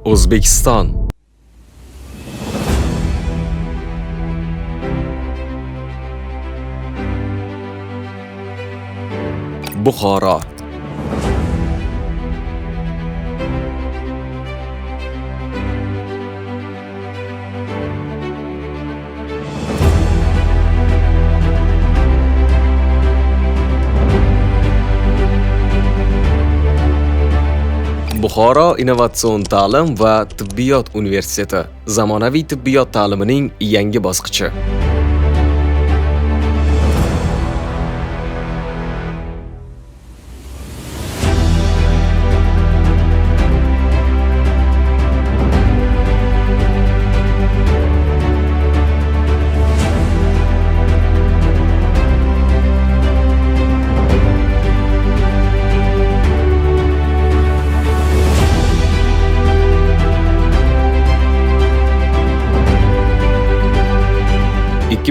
O'zbekiston. Buxoro. Buxoro innovatsion ta'lim va tibbiyot universiteti zamonaviy tibbiyot ta'limining yangi bosqichi.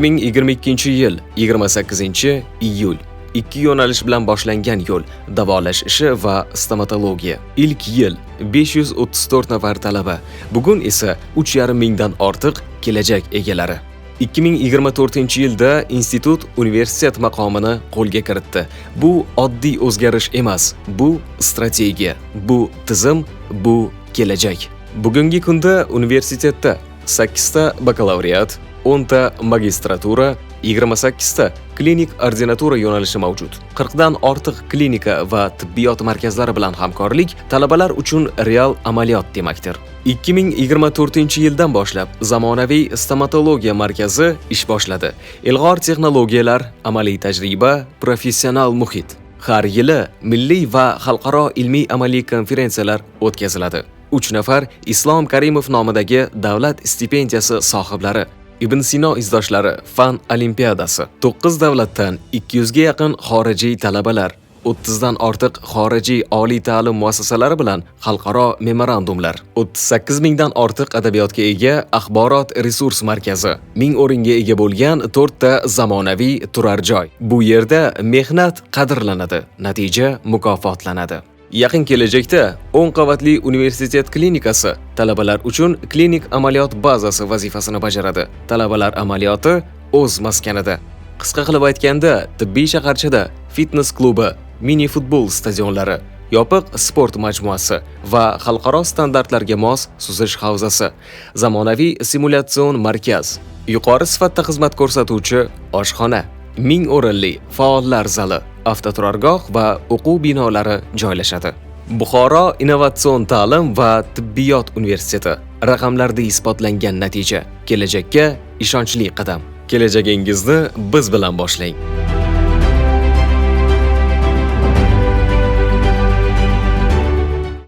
2022-yil 28-iyul. Ikki yo'nalish bilan boshlangan yo'l: davolash ishi va stomatologiya. Ilk yil 534 nafar talaba, bugun esa 3,5 mingdan ortiq kelajak egalari. 2024-yilda institut universitet maqomini qo'lga kiritdi. Bu oddiy o'zgarish emas, bu strategiya, bu tizim, bu kelajak. Bugungi kunda universitetda 8 ta bakalavriat, 10 ta magistratura, 28 ta klinik ordinatura yo'nalishi mavjud. 40 dan ortiq klinika va tibbiyot markazlari bilan hamkorlik talabalar uchun real amaliyot demakdir. 2024-yildan boshlab zamonaviy stomatologiya markazi ish boshladi. Ilg'or texnologiyalar, amaliy tajriba, professional muhit. Har yili milliy va xalqaro ilmiy-amaliy konferensiyalar o'tkaziladi. 3 nafar Islom Karimov nomidagi davlat stipendiyasi sohiblari, Ibn Sino izdoshlari fan olimpiadasi, 9 davlatdan 200 ga yaqin xorijiy talabalar, 30 dan ortiq xorijiy oliy ta'lim muassasalari bilan xalqaro memorandumlar, 38 mingdan ortiq adabiyotga ega axborot resurs markazi, 1000 o'ringa ega bo'lgan 4 ta zamonaviy turar joy. Bu yerda mehnat qadrlanadi, natija mukofotlanadi. Yaqin kelajakda 10 qavatli universitet klinikasi talabalar uchun klinik amaliyot bazasi vazifasini bajaradi. Talabalar amaliyoti o'z maskanida. Qisqa qilib aytganda, tibbiy shaharchada fitness klubi, mini futbol stadionlari, yopiq sport majmuasi va xalqaro standartlarga mos suzish havzasi, zamonaviy simulyatsion markaz, yuqori sifatda xizmat ko'rsatuvchi oshxona, 1000 o'rinli faollar zali, avtoturargoh va o'quv binolari joylashadi. Buxoro innovatsion ta'lim va tibbiyot universiteti raqamlarda isbotlangan natija, kelajakka ishonchli qadam. Kelajagingizni biz bilan boshlang.